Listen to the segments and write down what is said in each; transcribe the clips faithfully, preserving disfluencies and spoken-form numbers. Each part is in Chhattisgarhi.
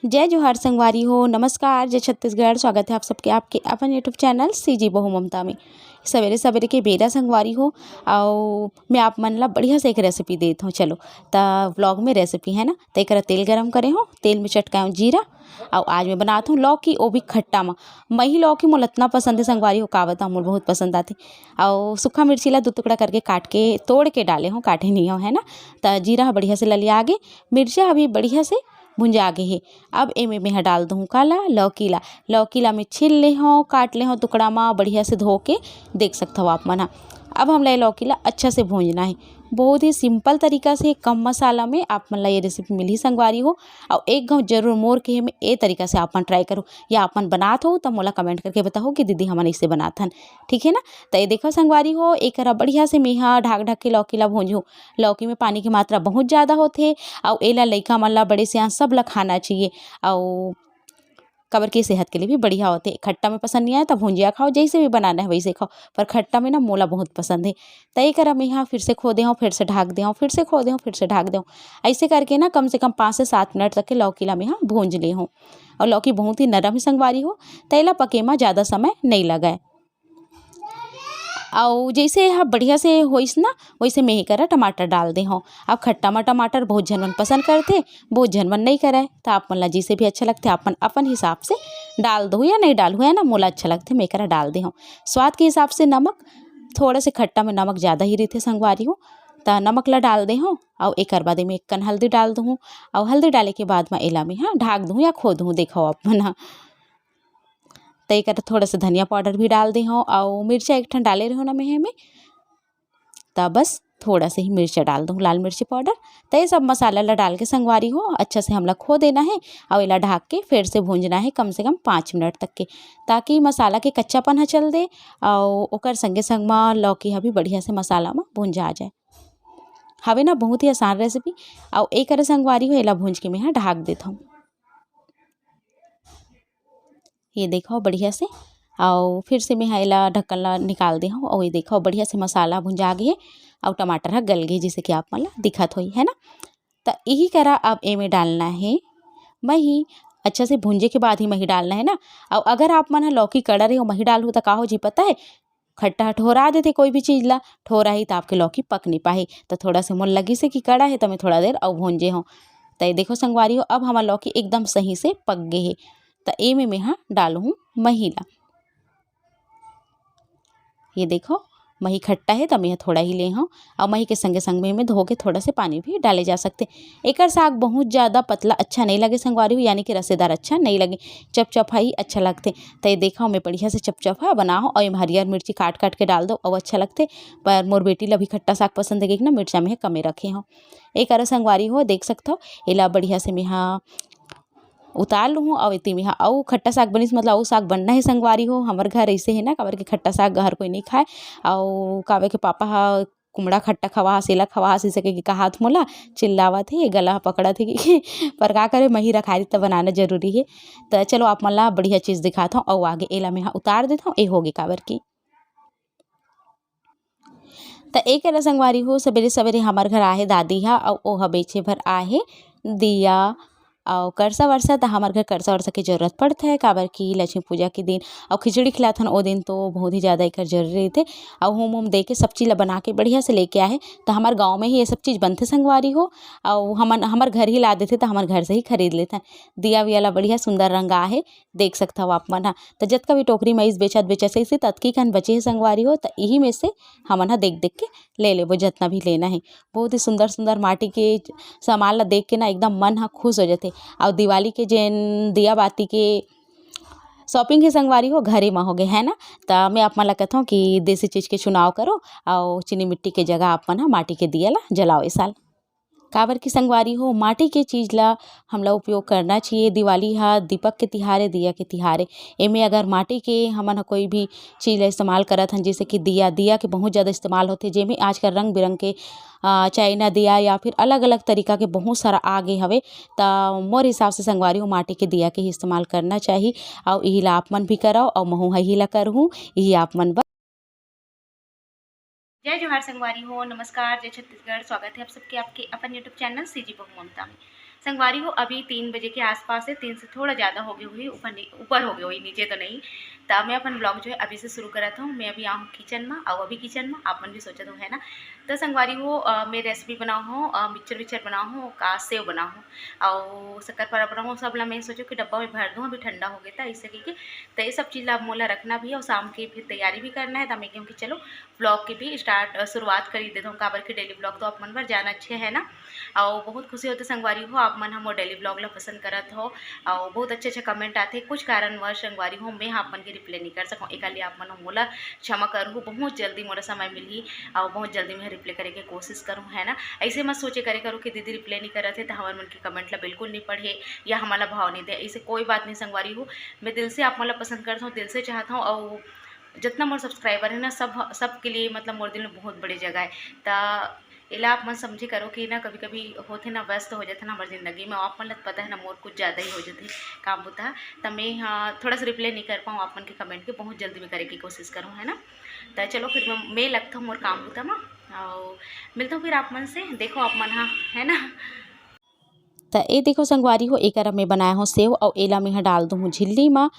जय जोहार संगवारी हो, नमस्कार, जय छत्तीसगढ़। स्वागत है आप सबके आपके अपन YouTube चैनल सीजी बहू ममता में। सवेरे सवेरे के बेरा संगवारी हो, अउ मैं आप मन ला बढ़िया से एक रेसिपी देत हूँ। चलो, त व्लॉग में रेसिपी है ना, त एकरा तेल गरम करे हूँ, तेल में चटकाए हूँ जीरा, अउ आज मैं बनात हूँ लौकी, वो भी खट्टा मा। मही लौकी मोला इतना पसंद है संगवारी हो, का बताऊँ, मोला बहुत पसंद आथे। अउ सूखा मिर्ची ला दो टुकड़ा करके काट के, तोड़ के डाले हूँ, काटे नहीं हूँ, है ना। त जीरा ह बढ़िया से ललिया गे, मिर्चा ह भी बढ़िया से भुंजा गे हे। अब एमे मेंहा डाल दूँ काला, लौकी ला। लौकी ला मैं छील ले हूँ, काट ले हूँ टुकड़ा मा, बढ़िया से धो के, देख सकत हव आप मन ह। अब हमला ये लौकी ला अच्छा से भूंजना हे। बहुत ही सिंपल तरीका से, कम मसाला में आप मन ला ये रेसिपी मिलही संगवारी हो। अउ एक घाव जरूर मोर कहे में ए तरीका से आप मन ट्राई करो, या आप मन बनात हो त मोला कमेंट करके बताओ कि दीदी हमन ऐसे बनात हन, ठीक है ना। त ये देखो संगवारी हो, एकरा बढ़िया से मेंहा ढाक ढाक के लौकी ला भूंजहूँ। लौकी में पानी की मात्रा बहुत ज़्यादा होथे, अउ एला लइका मन ला, बड़े सियान सब ला खाना चाहिए। अउ काबर के सेहत के लिए भी बढ़िया होथे। खट्टा में पसंद नहीं आए त भुंजिया खाओ, जैसे भी बनाना है वैसे खाओ, पर खट्टा में ना मोला बहुत पसंद है। त एकरा मेंहा फिर से खो दे हूँ, फिर से ढाक दे हूँ, फिर से खो दे हूँ, फिर से ढाक दे हूँ। ऐसे करके ना कम से कम पाँच से सात मिनट तक के लौकी ला मेंहा भूंज ले हूँ। अउ लौकी बहुत ही नरम है संगवारी हो, त एला पके मा ज़्यादा समय नहीं लगय। अउ जैसे यह बढ़िया से होइस ना, वैसे मैं एकरा टमाटर डाल दे हूँ। अब खट्टा मा टमाटर बहुत झन मन पसंद करथे, बहुत झन मन नहीं करय, त आप मन ला जैसे भी अच्छा लगथे, आप मन अपन हिसाब से डाल दो या नहीं डालहु, है ना। मोला अच्छा लगथे, मैं एकरा डाल दे हूँ। स्वाद के हिसाब से नमक, थोड़ा से खट्टा में नमक ज़्यादा ही रहिथे संगवारी हो, त नमक ला डाल दे हूँ। अउ एकर बाद में एक कन हल्दी डाल दूँ, अउ हल्दी डाले के बाद में एला मेंहा ढाक दूँ या खो दूँ, देखो आप मन ह। त एकर थोड़ा से धनिया पाउडर भी डाल दे हूँ, अउ मिर्चा एक ठन डाले रहो ना मैं एमे, त बस थोड़ा से ही मिर्चा डाल दूँ, लाल मिर्ची पाउडर। त ये सब मसाला ला डाल के संगवारी हो, अच्छा से हमला खो देना है, अउ एला ढाक के फिर से भूंजना है कम से कम पाँच मिनट तक के, ताकि मसाला के कच्चापन ह चल दे, अउ ओकर संगे संग म लौकी ह भी बढ़िया से मसाला म भुंजा जाए। हवे ना बहुत ही आसान रेसिपी। अउ एकरे संगवारी हो, एला भूंज के मेंहा ढाक देत हूँ। ये देखो बढ़िया से, अउ फिर से मेंहा एला ढक्कन ला निकाल दे हूँ। अउ ये देखो बढ़िया से मसाला भुंजा गे हे, अउ टमाटर ह गल गे, जैसे कि आप मन ला दिखत होई, है ना। त यही करा अब एमे डालना है मही। अच्छा से भूंजे के बाद ही मही डालना है ना। अउ अगर आप मन ह लौकी कड़ा रहे हो, मही डालहु त का हो जी पता है, खट्टा ह ठोरा देथे कोई भी चीज ला, ठोरा ही त आपके लौकी पक नहीं पाही। त थोड़ा से मोर लगिस हे कि कड़ा है, त मैं थोड़ा देर अउ भूंजे हूँ। त ये देखो संगवारी हो, अब हमर लौकी एकदम सही से पक गे हे। त एमे मेंहा डालहूँ मही ला। ये देखो, मही खट्टा है, त मैं थोड़ा ही ले हूँ। अउ मही के संगे संग में एमे धो के थोड़ा से पानी भी डाले जा सकथे। एकर साग बहुत ज़्यादा पतला अच्छा नहीं लगे संगवारी हो, यानी कि रसेदार अच्छा नहीं लगे, चपचपा ही अच्छा लगथे। त ये देखो, मैं बढ़िया से चपचपा बना हूँ, अउ एमे हरियर मिर्ची काट काट के डाल दो, अउ अच्छा लगथे। पर मोर बेटी ला भी खट्टा साग पसंद है, कि ना मिर्चा में कमे रखे हूँ। एकरा संगवारी हो, देख सकथो, एला बढ़िया से मेंहा उतार लूहूँ। अउ एती मेंहा अउ खट्टा साग बनिस, मतलब अउ साग बनना है संगवारी हो। हमर घर ऐसे है ना, काबर के खट्टा साग हर कोई नहीं खाए। अउ काबर के पापा ह कुमड़ा खट्टा खवास, एला खवास, इसे कहिके कहात मोला, चिल्लावत हे, गला ह पकड़त हे कि पर का करे, मही रखारी त बनाना जरूरी है। त चलो आप मन ला बढ़िया चीज दिखात हूँ। अउ आगे एला मेंहा उतार देत हूँ, ए होगे काबर की। त एक एला संगवारी हो, सवेरे सवेरे हमर घर आहे दादी हा, अउ ओहा बेचे बर आहे दिया अउ करसा वरसा। त हमर घर करसा वरसा के जरूरत पड़थे, काबर कि लक्ष्मी पूजा के दिन अउ खिचड़ी खिलाथन, ओ दिन तो बहुत ही ज़्यादा एकर जरूरी रहिथे। अउ होम होम दे के सब चीज़ ला बना के बढ़िया से लेके आहे, त हमर गाँव में ही ये सब चीज़ बनथे संगवारी हो। अउ हमन हमर घर ही ला देथे, त हमर घर से ही खरीद लेथन। दिया विया ला बढ़िया सुंदर रंगा आहे, देख सकथव आप मन ह। त जतका भी टोकरी म अइस बेचत बेचत अइस, ततकी कन बचे हे संगवारी हो, त इही में से हमन ह देख देख के ले लेबो, जतना भी लेना हे। बहुत ही सुंदर सुंदर माटी के सामान ला देख के ना एकदम मन ह खुश हो जथे। अउ दिवाली के जेन दिया बाती के शॉपिंग हे संगवारी हो, घरे म होगे, है ना। त मैं आप मन ला कथौं कि देसी चीज के चुनाव करो, अउ चीनी मिट्टी के जगह आप मन ह माटी के दिया ला जलाओ ए साल। काबर कि संगवारी हो, माटी के चीज ला हमला उपयोग करना चाहिए। दिवाली हा दीपक के तिहार ए, दिया के तिहार ए। एमे अगर माटी के हमन ह कोई भी चीज ला इस्तेमाल करत हन, जैसे कि दिया, दिया के बहुत ज़्यादा इस्तेमाल होथे, जेमे आजकल रंग बिरंग के, अ, चाइना दिया या फिर अलग-अलग तरीका के बहुत सारा आ गे हवे। त मोर हिसाब से संगवारी हो, माटी के दिया के ही इस्तेमाल करना चाही। अउ इही ला आप मन भी करव, अउ महू ह इही ला करहूँ, इही आप मन बर। जय जोहार संगवारी हो, नमस्कार, जय छत्तीसगढ़। स्वागत है आप सबके आपके अपन YouTube चैनल सीजी बहू ममता में। संगवारी हो, अभी तीन बजे के आसपास है, तीन से थोड़ा ज़्यादा हो गई होगी, ऊपर नहीं, ऊपर हो गई होगी, नीचे तो नहीं। तो मैं अपन ब्लॉग जो है अभी से शुरू करत हूँ। मैं अभी आऊँ किचन में, और अभी किचन में आप मन भी सोचत हो, है ना। तो संगवारी हो, अ, मैं रेसिपी बनाओ हूँ, मिक्सचर विक्सचर बनाओ हूँ, का सेव बनाओ हूँ, और शक्कर पारा बनाओ हूँ, सब ला मैं सोचो कि डब्बा में भर दूँ, अभी ठंडा हो गया था, इसे कह के। तो ये सब चीज़ ला मोला रखना भी है, और शाम की फिर तैयारी भी करना है। तो मैं कहूँ कि चलो ब्लॉग के भी स्टार्ट, अ, शुरुआत कर ही देता हूँ, काबर के डेली ब्लॉग तो आप मन बर जाना अच्छे है ना। और बहुत खुशी होते संगवारी हो, आप मन हमर डेली ब्लॉग ला पसंद करत हो, और बहुत अच्छे अच्छे कमेंट आते। कुछ कारणवश संगवारी हो, मैं आप मन के रिप्लाई नहीं कर सकूँ, एक लिए आप मन मोला क्षमा करहु। बहुत जल्दी मोला समय मिलही और बहुत जल्दी मैं रिप्लाई करे के कोशिश करूँ, है ना। ऐसे मत सोचे करे करो कि दीदी रिप्लाई नहीं करत है तो हमारे मन के कमेंट ला बिल्कुल नहीं पढ़े या हमारा भाव नहीं दे, ऐसे कोई बात नहीं संगवारी हो। मैं दिल से आप मन ला पसंद करता हूँ, दिल से चाहता हूँ, और जितना मोर सब्सक्राइबर है ना, सब, सबके लिए मतलब मोर दिल में बहुत बड़ी जगह है। त एला आप मन समझे करो कि ना, कभी-कभी होथे ना, व्यस्त हो जाथे ना हमार ज़िंदगी में, आप मन ल पता है ना, मोर कुछ ज़्यादा ही हो जाथे काम बुता, त मैं ह थोड़ा सा रिप्लाई नहीं कर पाऊँ आप मन के कमेंट के, बहुत जल्दी मैं करे के कोशिश करूँ, है ना। त चलो फिर मैं, मैं लगता हूँ मोर काम बुता म, और मिलता हूँ फिर आप मन से। देखो आप मन ह, है ना। त ए देखो संगवारी हो, एकर मैं बनाए हूँ सेव, अउ एला मैं ह डाल दूँ झिल्ली म,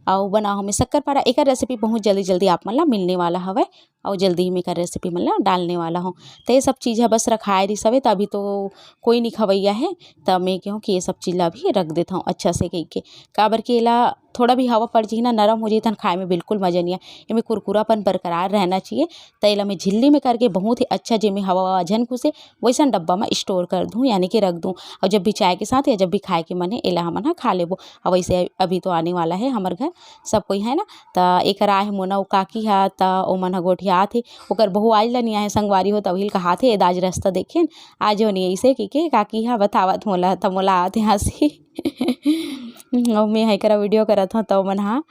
अउ बनाए हूँ मैं शक्कर पारा। एकर रेसिपी बहुत जल्दी जल्दी आप मन ला मिलने वाला हवय, अउ जल्दी ही मैं एकर रेसिपी मन ला डालने वाला हूँ। त ये सब चीज़ ह बस रखाए रिस हवे, त अभी तो कोई नहीं खवैया है, त मैं कहूँ कि ये सब चीज़ ला अभी रख देता हूँ अच्छा से कह के, काबर कि एला थोड़ा भी हवा पड़ जाही ना, नरम हो जाही, तहन खाए में बिल्कुल मज़ा नहीं आए। एमे कुरकुरापन बरकरार रहना चाहिए। त एला मैं झिल्ली में करके बहुत ही अच्छा, जेमे हवा ववा झन घुसे, वैसन डब्बा में स्टोर कर दूँ, यानी कि रख दूँ। और जब भी चाय के साथ या जब भी खाए के मन है, एला हमन ह खा लेबो। और वैसे अभी तो आने वाला है हमर घर सब कोई, है ना। त एकर आए हे मोना, ओ काकी हा, त ओमन ह गोठियात हे। ओकर बहू आज ला नहीं आए संगवारी हो, त वही कहात हे, "एदा आज रास्ता देखेन, आज हो नहीं ऐसे," कहिके काकी हा बतावत मोला, त मोला आत हे हँसी। अउ मैं ह एकरा वीडियो करत हूँ, त ओमन हा,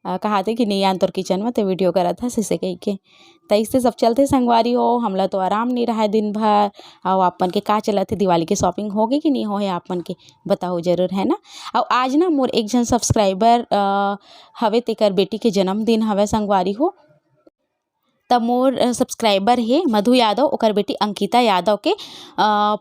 अ, कहाथे कि "नहीं आन तोर किचन में, ते वीडियो करत हस," ऐसे कहिके। त इससे सब चलते संगवारी हो, हमला तो आराम नहीं रहा दिन भर। अउ आप मन के का चलत हे, दिवाली के शॉपिंग हो गई कि नहीं हो हे आप मन के, बताओ जरूर, है ना। अउ आज ना मोर एक झन सब्सक्राइबर, अ, हवे, तेकर बेटी के जन्मदिन हवे संगवारी हो। त मोर, अ, सब्सक्राइबर हे मधु यादव, ओकर बेटी अंकिता यादव के, अ,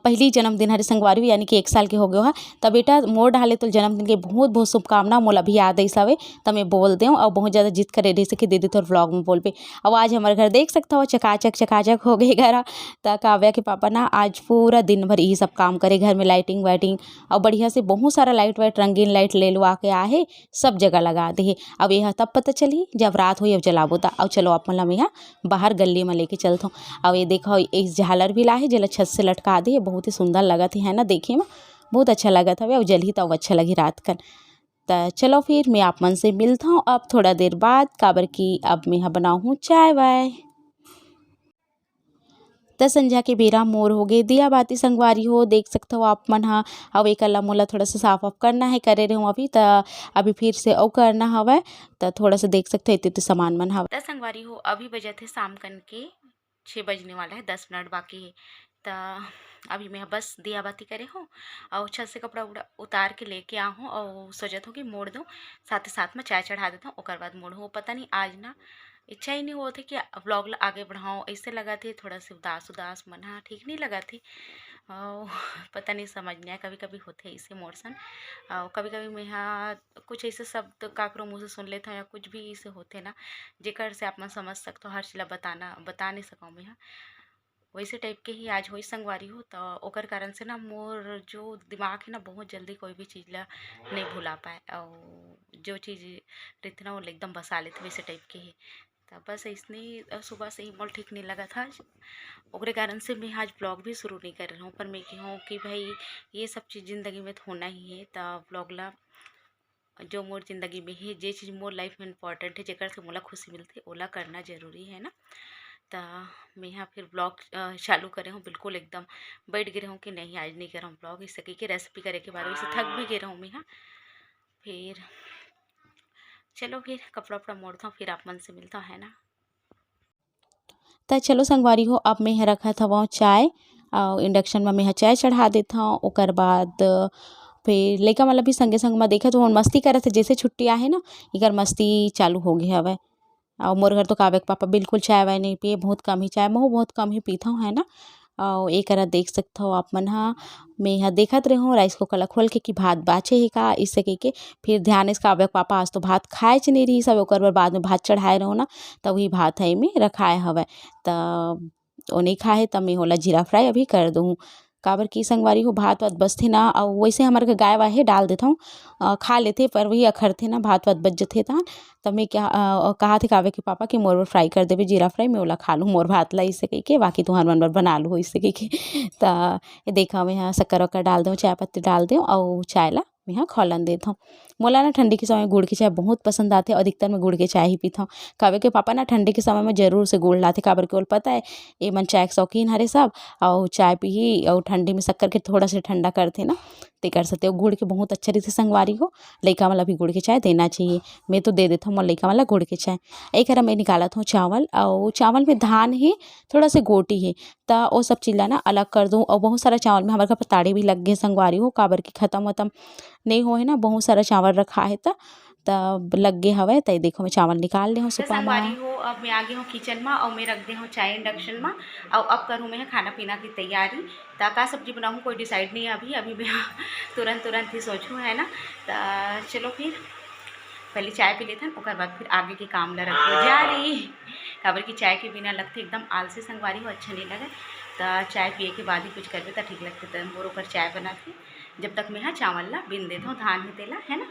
पहली जन्मदिन हरे संगवारी हो, यानी कि एक साल के हो गयो ह। त बेटा, मोर डहाले तो जन्मदिन के बहुत बहुत शुभकामना। मोला भी याद आइस हवे, त मैं बोल देव, अउ बहुत ज़्यादा जिद करे रहिस कि दीदी तोर व्लॉग में बोलबे। अउ आज हमर घर देख सकत हव, चकाचक चकाचक हो गए घर ह। त काव्या के पापा ना आज पूरा दिन भर यही सब काम करे, घर में लाइटिंग वाइटिंग, अउ बढ़िया से बहुत सारा लाइट वाइट, रंगीन लाइट ले लुआ के आहे, सब जगह लगा दे हे। अब ये ह तब पता चलही जब रात होही, अब जलाबो त। अउ चलो आप मन ला मैं ह बाहर गल्ली में लेके चलथों। अउ ये देखो, एक झालर भी लाहे, जेला छत से लटका दे हे, बहुत ही सुंदर लगत हे, है ना, देखे में बहुत अच्छा लगत हवे। अउ जलही त अउ अच्छा लगही रात कन। त चलो फिर मैं आप मन से मिलथों अब थोड़ा देर बाद, काबर कि अब मैं ह बनाहूँ चाय वाय। त संझा के बेरा मोर हो गे दिया बाती संगवारी हो, देख सकथव आप मन ह। अउ एकर ला मोला थोड़ा सा साफ वाफ करना है, करे रहूँ अभी, त अभी फिर से अउ करना हवय, त थोड़ा सा देख सकथव, इतने तो सामान मन हवय। त संगवारी हो, अभी बजत हे शाम कन के छः बजने वाला है, दस मिनट बाकी है। त अभी मैं बस दिया बाती करे हूँ और छत से कपड़ा उड़ा उतार के लेके आ हूँ और सोचत हूँ कि मोड़ दूँ, साथ ही साथ में चाय चढ़ा देता हूँ, ओकर बाद मोड़ हूँ। पता नहीं आज ना इच्छा ही नहीं होत हे कि व्लॉग ला आगे बढ़ाऊँ, ऐसे लगत हे थोड़ा सा उदास उदास मन हा ठीक नहीं लगत हे। और पता नहीं समझ नहीं आए, कभी कभी होथे ऐसे मोर सन। और कभी कभी मैं हा कुछ ऐसे शब्द काकरो मुँह से सुन लेत हूँ या कुछ भी ऐसे होथे ना, जेकर से आप मन समझ सकथो, हर चीज ला बताना, बता नहीं सकूँ मैं हा। वैसे टाइप के ही आज होइस संगवारी हो, त ओकर कारण से ना मोर जो दिमाग है ना, बहुत जल्दी कोई भी चीज ला नहीं भुला पाए, और जो चीज रहिथे ना, वो एकदम बसा लेथे, वैसे टाइप के ही। त बस ऐसने ही, अ, सुबह से ही मोर ठीक नहीं लगत हे आज, ओकरे कारण से मैं आज व्लॉग भी शुरू नहीं कर रही हूँ। पर मैं कहूँ कि भाई, ये सब चीज जिंदगी में तो होना ही है, त व्लॉग ला जो मोर जिंदगी में हे, जे चीज मोर लाइफ में इंपॉर्टेंट हे, जेकर से मोला खुशी मिलथे, ओला करना जरूरी है ना। त मैं हा फिर व्लॉग, अ, चालू करे हूँ, बिल्कुल एकदम बैठ गे रहूँ कि नहीं, आज नहीं करहूँ व्लॉग, इस सके के रेसिपी करे के बाद वैसे थक भी गे रहूँ मैं हा। फिर चलो फिर कपड़ा उपड़ा मोड़ता हूँ, फिर आप मन से मिलता हूँ, है ना। त चलो संगवारी हो, अब मैं ह रखत हवं चाय, अउ इंडक्शन म मैं ह चाय चढ़ा देत हव। ओकर बाद फिर लइका मन ल भी संगे संग म देखत हव, मस्ती करत हे, जैसे छुट्टी आहे ना, इकर मस्ती चालू हो गे हवय। अउ मोर घर तो काव्य के पापा बिल्कुल चाय वाय नहीं पिए, बहुत कम ही चाय, महू बहुत कम ही पीथव, है ना। अउ एकरा देख सकथव आप मन ह, मैं ह देखत रेहेंव rice cooker ला खोल के कि भात बाचे हे का, इसे कहिके। फिर ध्यान इस काव्य के पापा आज तो भात खाएच नइ रहिस हवे, ओकर बर बाद में भात चढ़ाए रेहेंव ना, त वही भात ह एमे रखाए हवय। त ओ नइ खाए हे, त मैं ओला जीरा fry अभी कर दूहूँ। काबर कि संगवारी हो, भात वात बचथे ना, अउ वइसे हमर घर गाय वाय हे, डाल देथंव, अ, खा लेथे, पर वही अखरथे ना, भात वात बच जथे तहन। त मैं क्या, अ, कहाथे काव्य के पापा कि मोर बर fry कर देबे जीरा fry, मैं ओला खा लूँ मोर भात ला, इसे कहिके, बाकी तुहर मन बर बना लूँ, इसे कहिके। त ये देखा, मैं ह शक्कर वक्कर डाल देंव, चाय पत्ती डाल देंव, अउ चाय ला मैं ह खौलन देथंव। मोला ना ठंडी के समय गुड़ के चाय बहुत पसंद आथे, अउ अधिकतर मैं गुड़ के चाय ही पीथंव। काव्य के पापा ना ठंडी के समय में जरूर से गुड़ लाथे, काबर कि ओला पता है, ये मन चाय के शौकीन हरे सब, अउ चाय पीही, अउ ठंडी में शक्कर के थोड़ा से ठंडा करथे ना, तेकर सेती। अउ गुड़ के बहुत अच्छा रहिथे संगवारी हो, लइका मन ला भी गुड़ के चाय देना चाहिए। मैं तो दे देथंव मोर लइका मन ला गुड़ के चाय। एकरा मैं निकालत हंव चावल, अउ चावल में धान हे, थोड़ा से गोटी हे, त ओ सब चीज ला ना अलग कर दूं। अउ बहुत सारा चावल में हमर घर पताड़ी भी लग गे संगवारी हो, काबर कि खतम वतम नइ होए हे ना, बहुत सारा चावल रखा हे त, त लग गे हवय। त ये देखो, मैं चावल निकाल ले हंव त सुपा मा। संगवारी हो, अब मैं आ गे हंव kitchen मा, अउ मैं रख दे हंव चाय induction मा, अउ अब करूँ मैं खाना पीना की तैयारी। त का सब्जी बनाहूँ, कोई decide नहीं है अभी, अभी मैं तुरंत तुरंत ही सोचहूँ, है ना। त चलो फिर पहले चाय पी लेथन, ओकर बाद फिर आगे के काम ला रखबो जारी। काबर कि चाय के बिना लगथे एकदम आलसी संगवारी हो, अच्छा नहीं लगे। त चाय पिए के बाद ही कुछ करबे त ठीक लगथे। त मोर ओकर चाय बनाथे, जब तक मैं ह चावल ला बीन देथंव, धान हे तेला, है ना।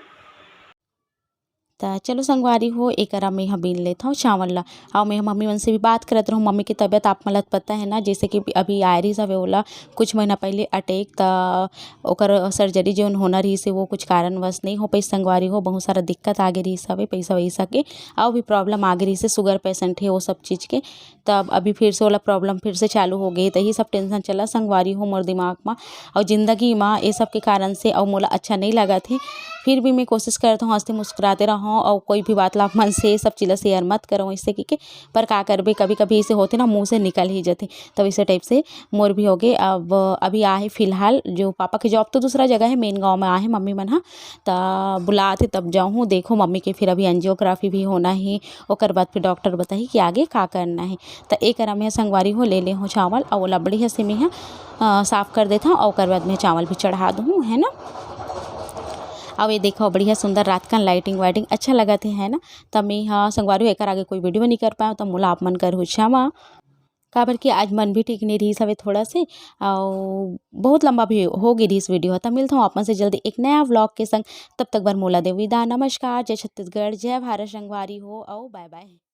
त चलो संगवारी हो, एकरा मैं ह बीन लेथंव चावल ला। अउ मैं ह मम्मी मन से भी बात करत रहूँ, मम्मी के तबीयत आप मन ला पता है ना, जैसे कि अभी आए रहिस हवे ओला कुछ महीना पहले attack, त ओकर surgery जोन होना रहिस हे, वो कुछ कारणवश नहीं हो पाइस संगवारी हो, बहुत सारा दिक्कत आ गे रहिस हवे पैसा वैसा के, अउ भी problem आ गे रहिस हे, sugar patient हे, वो सब चीज के। तब अभी फिर से ओला problem फिर से चालू हो गे, त यही सब tension चला संगवारी हो मोर दिमाग मा। अउ जिंदगी मा ये सब के कारण से अउ मोला अच्छा नहीं लगत हे, फिर भी मैं कोशिश करत हूँ हंसते मुस्कुराते रहूँ, अउ कोई भी बात ला आप मन से ये सब चीज ला share मत करो, इससे कि, कि पर का करबे, कभी कभी इसे होथे ना, मुंह से निकल ही जथे। तो इसे type से मोर भी हो गे। अब अभी आहे फिलहाल जो पापा के job तो दूसरा जगह है, main गांव में आहे मम्मी मन ह, त बुलात हे तब जाहूँ। देखो मम्मी के फिर अभी angiography भी होना है, ओकर बाद फिर doctor बताही कि आगे का करना है। त एकरा में संगवारी हो ले ले हो चावल, अउ ओला बढ़िया से मैं ह, अ, साफ कर देथव, अउ ओकर बाद में चावल भी चढ़ा दूँ, है ना। अब ये देखो बढ़िया सुंदर रात का lighting वाइटिंग अच्छा लगत है, है ना। त मैं ह संगवारी हो एकर आगे कोई video नहीं कर पाया, त मोला आप मन कर हो क्षमा। काबर कि आज मन भी ठीक नहीं रहिस हवे थोड़ा से, अउ बहुत लंबा भी हो गे रहिस video ह। त मिलत हूँ आप मन से जल्दी एक नया vlog के संग। तब तक बर मोला देव विदा। नमस्कार, जय छत्तीसगढ़, जय भारत संगवारी हो, अउ bye bye।